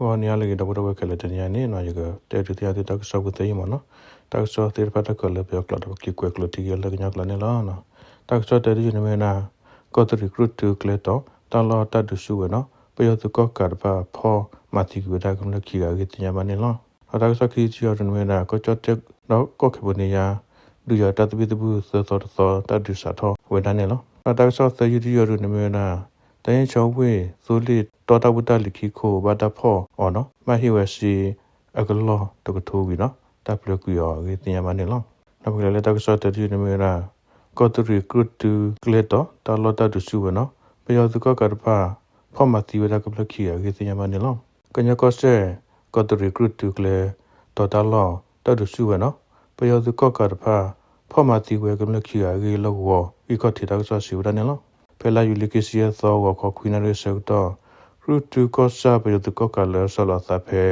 ဂီၤနံၤဟါလၢအဂ့ၤ ဒီပုၢ်ဝဲၢ်ခဲလၢာ် တနံၤအံၤန့ၣ် ယကတဲဒုးသ့ၣ်ညါသုတၢ်ကစီၣ်ဖိသ့ၣ်အံၤမ့ၢ်နီၤ. တၢ်ကစီၣ်သ့ၣ်တဖၣ်တၢ်ကလၢပယီၤကျိာ်ဒီး ပက့ၤကွဲးကျိးထံက့ၤလၢကညီကျိာ်န့ၣ်လီၤ. တၢ်ကစီၣ်တဲတယုၢ်န့ၣ်မ့ၢ်ဝဲဒၣ် ကီးတရံးကြုၢ်တုကျဲတီၤ တၢ်လီၢ်တၢ်ဒုးဆူၣ်ဝဲနီၤ ပယီၤသုးကီၣ်ကးတဖၣ်ဖီၣ်မၤသံကွံာ်ဝဲဒၣ်ကမျၢၢ်ခံဂၤအဂ့ၢ်သ့ၣ်ညါဘၣ်န့ၣ်လီၤ. ဒီးတၢ်ကစီၣ်ခံထံၣ်အံၤန့ၣ်မ့ၢ်ဝဲဒၣ် ကီၢ်ကၠီၣ်တဲၣ်ဒီးကီၢ်ခဲၣ်ဘိန့ၣ်ယါ ဒုးယၤတၢ်သဘံၣ်သဘုၣ်သၢသီတသီတၢ်ဒုးစးထီၣ်ဝဲဒၣ်န့ၣ်လီၤ. ဒီးတၢ်ကစီၣ်သၢယုၢ်တယုၢ်အံၤန့ၣ်မ့ၢ်ဝဲဒၣ် သရဲချောင်းဝ့ၢ်သိလ့ၣ်တီတၢ်ဖိတၢ်လံၤခံခိၣ် ဘၣ်တၢ်ဖီၣ်အီၤဒီး ဘၣ်ဟ့ၣ်ဝဲစ့အကလီၢ်တကထိဝံၤဒီး တၢ်ပျၢၤကွံာ်အီၤအဂ့ၢ်သ့ၣ်ညါဘၣ်န့ၣ်လီၤ. ဒီးပကလဲၤလၢတၢ်ကစီၣ်တၢတယုၢ်န့ၣ်မ့ၢ်ဝဲဒၣ် ကီးတရံးကြုၢ်တုကျဲတီၤ တၢ်လီၢ်တၢ်ဒုးဆူၣ်ဝဲနီၤ ပယီၤသုးကီၣ်ကးတဖၣ် ဖီၣ်မၤသံဝဲဒၣ်ကမျၢၢ်ခံဂၤအဂ့ၢ်သ့ၣ်ညါဘၣ်န့ၣ်လီၤ. ကညီကီၢ်စဲၣ် ကီးတရံးကြုၢ်တုကျဲတီၤတၢ်လီၢ်တၢ်ဒုးဆူၣ်ဝဲနီၤ ပယီၤသုးကီၣ်ကးတဖၣ် ဖီၣ်မၤသံဝဲကမျၢၢ်ခံဂၤအဂ့ၢ်လၢဂီၤ ဂံၢ်ခီၣ်ထံးတၢ်ကစီၣ်စံးဝဲဒၣ်န့ၣ်လီၤ. ဖဲလါယူၤလံခံဆံယဲၢ်သီ ဂီၤခီခွံနၣ်ရံၣ်အဆၢကတီၢ် ကြုၢ်တုကီၢ်ဆၣ်ပယီၤသုးကီၣ်ကးလၢအဆီလီၤအသးဖဲ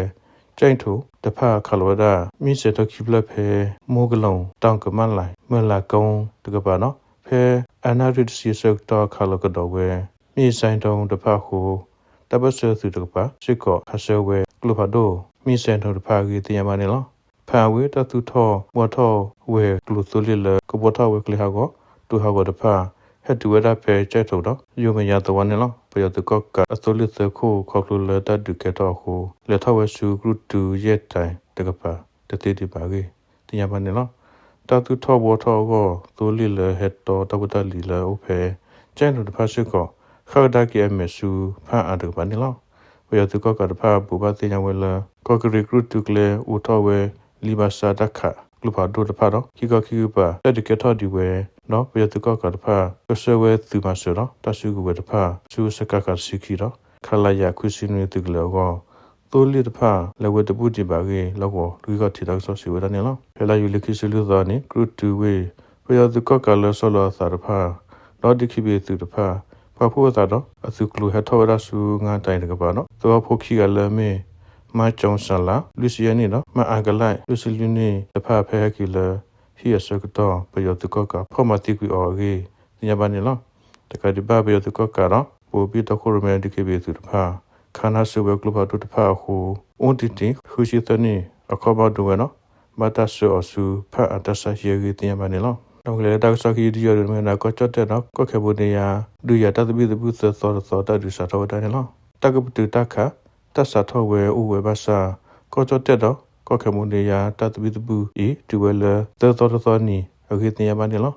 ကၠဲၣ်ထိၣ်တဖၣ်ခးလီၤဝဲဒၣ် မံၣ်စဲးထီခံဖျၢၣ်ဖဲ မိၢ်ကလိၤ တီၣ်ကမၣ်လၢ် မၢလးကိတကပၤဒီး ဖဲအနၣ်ရံၣ်တဆံအဆၢကတီၢ်ခးလီၤကဒီးဝဲ မံၣ်စဲးဒိတဖၣ်အဃိ တၢ်ပၢၢ်ဆၢသုးတကပၤစ့ၢ်ကီး ခးဆၢဝဲကျိဖးဒိၣ် မံၣ်စဲးဒိတဖၣ်အဂ့ၢ်သ့ၣ်ညါဘၣ်န့ၣ်လီၤ. ဖးဝဲတၢ်သူၣ်ထီၣ်ဘှီထီၣ်ဝဲကျိသိလ့ၣ်လၢ ကဘှီထီၣ်ဝဲကျဲဟးဂီၤ တိၤဟးဂီၤတဖၣ် ဟဲတုၤဝဲဒၣ်ဖဲကၠဲၣ်ထိၣ်ဒီး ယိၤမဲာ်ညါသဝီန့ၣ်လီၤ. ပယီၤသုးကီၣ်ကးအသိလ့ၣ်သၢခိၣ် ခီဖျိလၢတၢ်ဒုးကဲထီၣ်အဃိ လဲၤထီၣ်ဝဲဆူကြုၢ်တုယဲၢ်တၢ်တကပၤ တသ့ဒံးဘၣ်အဂ့ၢ် သ့ၣ်ညါဘၣ်န့ၣ်လီၤ. တၢ်သူၣ်ထီၣ်ဘှီထီၣ်အဂီၢ် သိလ့ၣ်လၢဟဲတီတၢ်ဖိတၢ်လံၤလၢအအိၣ်ဖဲ ကၠဲၣ်ထိၣ်တဖၣ်စ့ၢ်ကီး ဃၣ်ကဒါက့ၤအမဲာ်ဆူဖၣ်အါတကပၤန့ၣ်လီၤ. ပယီၤသုးကီၣ်ကးတဖၣ် ဘိးဘၣ်သ့ၣ်ညါဝဲလၢ ကီးတရံးကြုၢ်တုကျဲ အိးထီၣ်ဝဲလံာ်ဘၣ်ဆၣ်တၢ်ခး ကျိဖးဒိၣ်တဖၣ်ဒီး ခံခီခံကပၤ တၢ်ဒုးကဲထီၣ်ဒံးဝဲ ဒီးပယီၤသုးကီၣ်ကးတဖၣ် ကဆှၢဝဲသုးမၤစၢၤဒီး တၢ်စုကဝဲၤတဖၣ် ဆူစကခ တဆံခံဒီး ခလရ ခွံဆံနွံသုးကလၢၤအဂီၢ် သိလ့ၣ်တဖၣ် လဲၤဝဲတဘူၣ်ဒံးဘၣ်အဂ့ၢ် လၢဂီၤဂံၢ်ခီၣ်ထံးတၢ်ကစီၣ်စံးဝဲဒၣ်န့ၣ်လီၤ. ဖဲလါယူၤလံခံဆံလွံၢ်သီန့ၣ် ကြုၢ်တုဝ့ၢ် ပယီၤသုးကီၣ်ကးလၢဆီလီၤအသးတဖၣ် ဒီး ဒံၣ်ခံဘ့ၣ် သုးတဖၣ် ပာ်ဖှိၣ်အသးဒီး အသုးကျိၤဟဲထီၣ်ဝဲဒၣ်ဆူ ငါးတၢ်အံၤတကပၤဒီး သဝီဖိခံဂၤလၢအမ့ၢ် မါကၠီၤစၣ်လး လွံၢ်ဆံယဲၢ်နံၣ်ဒီး မါအါကလဲၣ် လွံၢ်ဆံလွံၢ်နံၣ်တဖၣ် ဖဲဟဲက့ၤလၢဟံၣ်အဆၢကတီၢ် ပယီၤသုးကီၣ်ကး ဖီၣ်မၤသံကွံာ်အီၤအဂ့ၢ် သ့ၣ်ညါဘၣ်န့ၣ်လီၤ. တကးဒံးဘၣ် ပယီၤသုးကီၣ်ကးဒီး ဘိးဘံၣ်တီခိၣ်ရိၣ်မဲ ဒံၣ်ခံဘ့ၣ် သုးတဖၣ် ခးနါစၢၤဝဲကျိဖးဒိၣ်တဖၣ်အဃိ အိၣ်တ့ၢ်တ့ၢ် ဃုဆံသၢနံၣ် အခီၣ်ဘၣ်ဒိဝဲဒီး ဘၣ်တၢ်ဆှၢအီၤဆူဖၣ်အါတၢ်ဆါဟံၣ်အဂ့ၢ် သ့ၣ်ညါဘၣ်န့ၣ်လီၤ. ဒီးပကလဲၤလၢတၢ်ကစီၣ်ခံယုၢ်တယုၢ်အံၤန့ၣ်မ့ၢ်ဝဲဒၣ် ကီၢ်ကၠီၣ်တဲၣ်ဒီး ကီၢ်ခဲၣ်ဘိန့ၣ်ယါ ဒုးယၤတၢ်သဘံၣ်သဘုၣ်သၢသီတသီ တၢ်ဒုးစးထီၣ်ဝဲဒၣ်န့ၣ်လီၤ. တၢ်ကပတုာ်တၢ်ခး တၢ်စးထီၣ်ဝဲအိၣ်ဝဲဘၣ်ဆၣ် ကီၢ်ကၠီၣ်တဲၣ်ဒီး ကီၢ်ခဲၣ်ဘိန့ၣ်ယါ တၢ်သဘံၣ်သဘုၣ်အံၤ တုၤဝဲလၢသၢသီတသီနံၤအဂ့ၢ် သ့ၣ်ညါဘၣ်န့ၣ်လီၤ.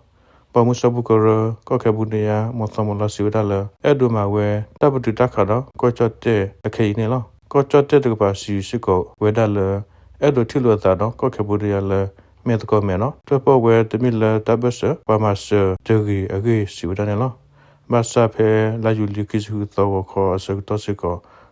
ပှၤမူစီပူကရၢ ကီၢ်ခဲၣ်ဘိန့ၣ်ယါ မီၢ်သီမီၢ်လီစံးဝဲဒၣ်လၢ အဲၣ်ဒိးမၤဝဲတၢ်ပတုာ်တၢ်ခးဒီး ကီၢ်ကၠီၣ်တဲၣ်အခဲအံၤန့ၣ်လီၤ. ကီၢ်ကၠီၣ်တဲၣ်တကပၤစံးစ့ၢ်ကီးဝဲဒၣ်လၢ အဲၣ်ဒိးထံၣ်လိာ်အသးဒီး ကီၢ်ခဲၣ်ဘိန့ၣ်ယါလၢ မဲာ်သကိးမဲာ်ဒီး တၢၣ်ပီၣ်ဝဲတမ့ၢ်လၢတၢ်ဘၢၣ်စၢၤ ပှၤမၤစၢၤတဂ့ၤအဂ့ၢ် စံးဝဲဒၣ်န့ၣ်လီၤ. ဘၣ်ဆၣ်ဖဲလါယူၤလံခံဆံဃုသီ ဂီၤခီအဆၢကတီၢ်စ့ၢ်ကီး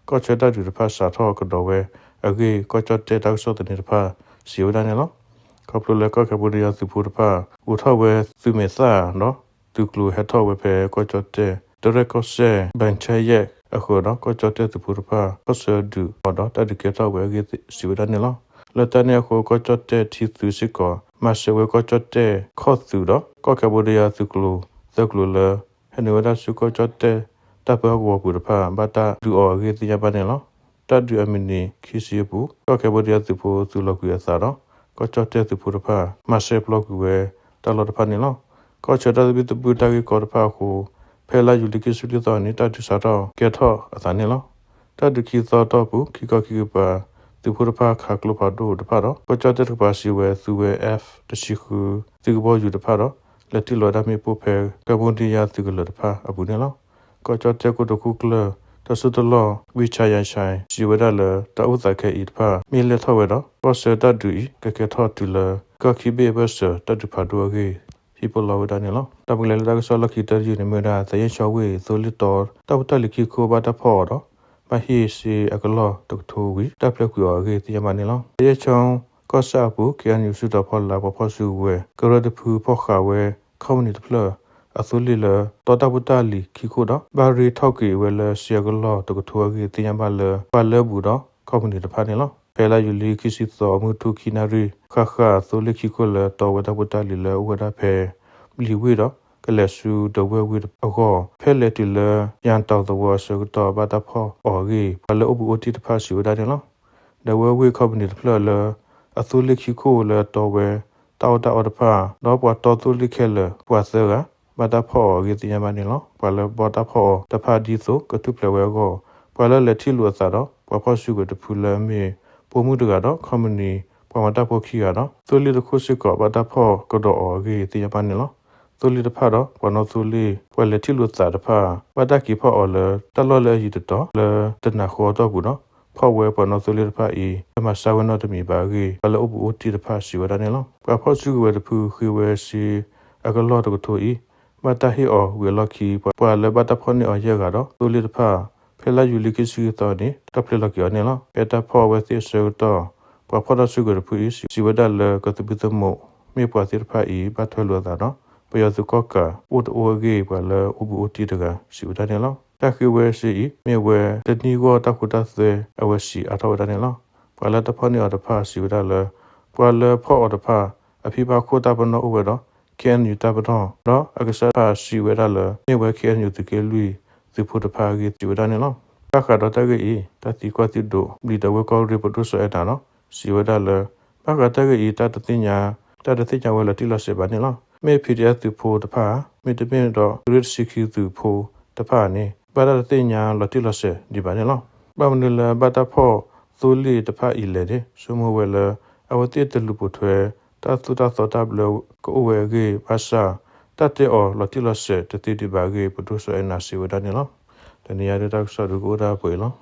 ကီၢ်ဆၢတၢ်ဒုးတဖၣ်စးထီၣ်ကဒီးဝဲအဂ့ၢ် ကီၢ်ကၠီၣ်တဲၣ်တၢ်ကစီၣ်သန့တဖၣ် စံးဝဲဒၣ်န့ၣ်လီၤ. ခီဖျိလၢကီၢ်ခဲၣ်ဘိန့ၣ်ယါသုးဖိတဖၣ် အိးထီၣ်ဝဲသုးမဲာ်သၣ်ဒီး သုးကျိၤဟဲထီၣ်ဝဲဖဲကီၢ်ကၠီၣ်တဲၣ် တရဲၣ်ကီၢ်စဲၣ် ဘၣ်ဆၣ်ယဲၢ်အဃၢၤဒီး ကီၢ်ကၠီၣ်တဲၣ်သုးဖိတဖၣ် ခီၣ်ဆၢဒုးအီၤဒီး တၢ်ဒုးကဲထီၣ်ဝဲအဂ့ၢ် စံးဝဲဒၣ်န့ၣ်လီၤ. လၢတၢ်န့ၣ်အဃိ ကီၢ်ကၠီၣ်တဲၣ်ထံသုးစ့ၢ်ကီး မၤစၢၤဝဲကီၢ်ကၠီၣ်တဲၣ်ခီၣ်သုးဒီး ကီၢ်ခဲၣ်ဘိန့ၣ်ယါသုးကျိၤသၢကျိၤလၢ ဟဲနုာ်ဝဲဒၣ်ဆူကီၢ်ကၠီၣ်တဲၣ် တၢ်ပၢဟီၣ်ကဝီၤပူၤတဖၣ် ဘၣ်တၢ်ဒုးအီၤအဂ့ၢ် သ့ၣ်ညါဘၣ်န့ၣ်လီၤ. တၢ်ဒုးအမံးနံးခံဆံအပူၤ ကီၢ်ခဲၣ်ဘိန့ၣ်ယါသုးဖိသုးလီၤကွံာ်အသးဒီး ကီၢ်ကၠီၣ်တဲၣ်သုးဖိတဖၣ် မၤစဲပျီကွံာ်ဝဲတၢ်လီၢ်တဖၣ်န့ၣ်လီၤ. ကီၢ်ဆၢတၢ်သဘံၣ်သဘုၣ်တၢ်ဂ့ၢ်ကီတဖၣ်အဃိ ဖဲလါယူၤလံခံဆံလွံၢ်သီန့ၣ် တၢ်ဒုးစးထီၣ်ကဲထီၣ်အသးန့ၣ်လီၤ. တၢ်ဒုးခံသီတီၢ်ပူၤ ခံခီခံကပၤ သုးဖိတဖၣ်ခးကျိဖးဒိၣ်တဖၣ်ဒီး ကီၢ်ကၠီၣ်တဲၣ်တကပၤစံးဝဲ သူဝဲ F တဆံဃု သုးကဘီယူၤတဖၣ်ဒီး လဲၤတံၢ်လီၤဝဲဒၣ်မ့ၣ်ပိၢ်ဖဲ ကၢဘိဒံယါသုးကလၢၤတဖၣ်အပူၤန့ၣ်လီၤ. ကီၢ်ကၠီၣ်တဲၣ်ကိတိာ်ခိၣ်ကျၢၢ် တၢ်စိတၢ်ကမီၤ ဝံဆါယါဆါ စံးဝဲဒၣ်လၢ တၢ်အိၣ်သးခဲအံၤတဖၣ် မ့ၢ်လဲၢ်ထီၣ်ဝဲဒီး ကီၢ်ဆၢတၢ်ဒုးအံၤ ကကဲထီၣ်တုၤလၢ ကီၢ်ခံဘ့ၣ်အဘၢၣ်စၢၤ တၢ်ဒုးဖးဒိၣ်အဂ့ၢ် ဟံၣ်ဖိလီၤဝဲဒၣ်န့ၣ်လီၤ. ဒီးပကလဲၤလၢတၢ်ကစီၣ်လီၢ်ခံတယုၢ်န့ၣ်မ့ၢ်ဝဲဒၣ် သရဲချောင်းဝ့ၢ်သိလ့ၣ်တီ တၢ်ဖိတၢ်လံၤခံခိၣ်ဘၣ်တၢ်ဖီၣ်အီၤဒီး ဘၣ်ဟ့ၣ်စ့အကလီၢ်တကထိဝံၤ တၢ်ပျၢၤကွံာ်အီၤအဂ့ၢ် သ့ၣ်ညါဘၣ်န့ၣ်လီၤ. သရဲချောင်းကီၢ်ဆၣ်အပူၤ KNU စုတီၤဖီလာ် ပှၤဖီၣ်စုကဝဲၤ ကရၢတဖုဖီၣ်ဃာ်ဝဲ ခီပနံၣ်တဖျၢၣ် အသိလ့ၣ်လၢတီတၢ်ဖိတၢ်လံၤခံခိၣ်ဒီး ဘၣ်ရ့ထီၣ်ကွံာ်ဝဲလၢစ့အကလီၢ်တကထိအဂ့ၢ် သ့ၣ်ညါဘၣ်လၢ ပှၤလၢအဘူးဒီးခီပနံၣ်တဖၣ်န့ၣ်လီၤ. ဖဲလါယူၤလံခံဆံသီ မုၢ်ထူၣ်ခံနၣ်ရံၣ် ဃၣ်ဃၣ်သိလ့ၣ်ခံခိၣ်လၢတီဝဲတၢ်ဖိတၢ်လံၤလၢအအိၣ်ဝဲဒၣ်ဖဲ ဘျံးဝ့ၢ်ဒီး ကလဲၤဆူဒဝဲၢ်ဝ့ၢ်အဂီၢ် ဖဲလဲၤတုၤလၢ ယၣ်တီၤသဝီအဆၢကတီၢ် ဘၣ်တၢ်ဖီၣ်အီၤအဂ့ၢ် ပှၤလၢအိၣ်ဘူးအိၣ်တံၢ်တဖၣ်စံးဝဲဒၣ်န့ၣ်လီၤ. ဒဝဲၢ်ဝ့ၢ်ခီပနံၣ်တဖျၢၣ်လၢ အသိလ့ၣ်ခံခိၣ်လၢတီဝဲ တၢ်အီၣ်တၢ်အီတဖၣ် ဒီးပှၤတီသိလ့ၣ်ခဲလၢာ် ပှၤသၢဂၤ ဘၣ်တၢ်ဖီၣ်အီၤအဂ့ၢ်သ့ၣ်ညါဘၣ်န့ၣ်လီၤ. ပှၤလၢဘၣ်တၢ်ဖီၣ်အီၤတဖၣ်ဒ်သိး ကထူၣ်ဖျဲးဝဲအဂီၢ် ပှၤလၢလဲၤထံၣ်လိာ်အသးဒီး ပှၤဖီၣ်စုကဝဲၤတဖုလၢအမ့ၢ် ပိာ်မုၣ်တဂၤဒီး ခီပနံၣ်ပှၤမၤတၢ်ဖိခံဂၤဒီး သိလ့ၣ်တခိၣ်စ့ၢ်ကီး ဘၣ်တၢ်ဖီၣ်ကဒီးအီၤအဂ့ၢ်သ့ၣ်ညါဘၣ်န့ၣ်လီၤ. သိလ့ၣ်တဖၣ်ဒီး ပှၤနီၣ်သိလ့ၣ် ပှၤလဲၤထံၣ်လိာ်သးတဖၣ် ဘၣ်တၢ်က့ၤဖီၣ်အီၤလၢ တၢ်လီၢ်လၢအယံၤတတီၤ လၢတနၤဃီအတီၢ်ပူၤဒီး ဖီၣ်ဝဲပှၤနီၣ်သိလ့ၣ်တဖၣ်အံၤ တမၤဆါဝဲနီတမံၤဘၣ်အဂ့ၢ် ပှၤလၢအိၣ်ဘူးအိၣ်တံၢ်တဖၣ်စံးဝဲဒၣ်န့ၣ်လီၤ. ပှၤဖီၣ်စုကဝဲၤတဖုဃ့ဝဲစ့အကလီၢ်တကထိအံၤ ဘၣ်တၢ်ဟ့ၣ်အီၤဝံၤအလီၢ်ခံ ပှၤလၢဘၣ်တၢ်ဖီၣ်န့ၢ်အီၤယဲၢ်ဂၤဒီး သိလ့ၣ်တဖၣ် ဖဲလါယူၤလံခံဆံသီန့ၣ် တၢ်ဖျဲလီၤက့ၤအီၤန့ၣ်လီၤ. ဖဲတၢ်ဖီၣ်ဝဲသ့ၣ်အဆၢကတီၢ် ပှၤဖီၣ်တၢ်စုကဝဲၤတဖုအံၤ စံးဝဲဒၣ်လၢကသုးမုၢ်သမိး မ့ၢ်ပှၤသ့ၣ်တဖၣ်အံၤ ဘၣ်ထွဲလိာ်အသးဒီး ပယီၤသုးကီၣ်ကးအိၣ်တအိၣ်အဂ့ၢ် ပှၤလၢအိၣ်ဘူးအိၣ်တံၢ်တဂၤ စံးဝဲဒၣ်န့ၣ်လီၤ. တၢ်ဃ့ဝဲစ့အံၤ မ့ၢ်ဝဲတနံၣ်ဂီၢ်တၢ်ဃူတၢ်သွဲ အဝဲစံးအါထီၣ်ဝဲဒၣ်န့ၣ်လီၤ. ပှၤလၢတၢ်ဖီၣ်န့ၢ်အီၤတဖၣ်စံးဝဲဒၣ်လၢ ပှၤလၢဖီၣ်အီၤတဖၣ် အဖံဘၣ်ခိၣ်တၢ်ပနီၣ်အိၣ်ဝဲဒီး ခ့ၣ်အဲၣ်ယူၣ်တၢ်ပနီၣ် ဒီးအကစၢ်တဖၣ်စံးဝဲဒၣ်လၢ မ့ၢ်ဝဲ ခ့ၣ်အဲၣ်ယူၣ်သုးက့လွံၢ်သုးဖိတဖၣ်အဂ့ၢ်စံးဝဲဒၣ်န့ၣ်လီၤ. ဘၣ်ဃးဒီးတၢ်ဂ့ၢ်အံၤ တၢ်သံကွၢ်သုးဒိၣ် ဘျံးဒဝဲၢ်ကီၢ်ရ့ၣ် ပဒိၣ်စီၤအဲၣ်နၤဒီး စံးဝဲဒၣ်လၢ ဘၣ်ဃးတၢ်ဂ့ၢ်အံၤ တၢ်တသ့ၣ်ညါ တၢ်တသ့ၣ်ညါဝဲလီၤတံၢ်လီၤဆဲးဘၣ်န့ၣ်လီၤ. မ့ၢ် ပီၣ်ဒံၣ်အ့ၣ် သုးဖိတဖၣ် မ့တမ့ၢ်ဒီး သုးရ့ၣ်တဆံခံသုးဖိတဖၣ်န့ၣ် ဘၣ်တၢ်တသ့ၣ်ညါလီၤတံၢ်လီၤဆဲးဒံးဘၣ်န့ၣ်လီၤ. ဘၣ်မနုၤလၢဘၣ်တၢ်ဖီၣ်သိလ့ၣ်တဖၣ်အံၤလဲၣ်န့ၣ် ဆိကမိၣ်ဝဲလၢ အဝဲသ့ၣ်တလူၤပိာ်ထွဲ တၢ်သိၣ်တၢ်သီတၢ်ဘျၢကအိၣ်ဝဲအဂ့ၢ် ဘၣ်ဆၣ် တၢ်တဲအီၤလီၤတံၢ်လီၤဆဲးတသ့ဒံးဘၣ်အဂ့ၢ် ပဒိၣ်စီၤအဲၣ်နၤစံးဝဲဒၣ်န့ၣ်လီၤ. တနံၤအံၤဒၣ်တၢ်ကစီၣ်ဒုးကအိၣ်ဒၣ်ပှဲၤအံၤလီၤ.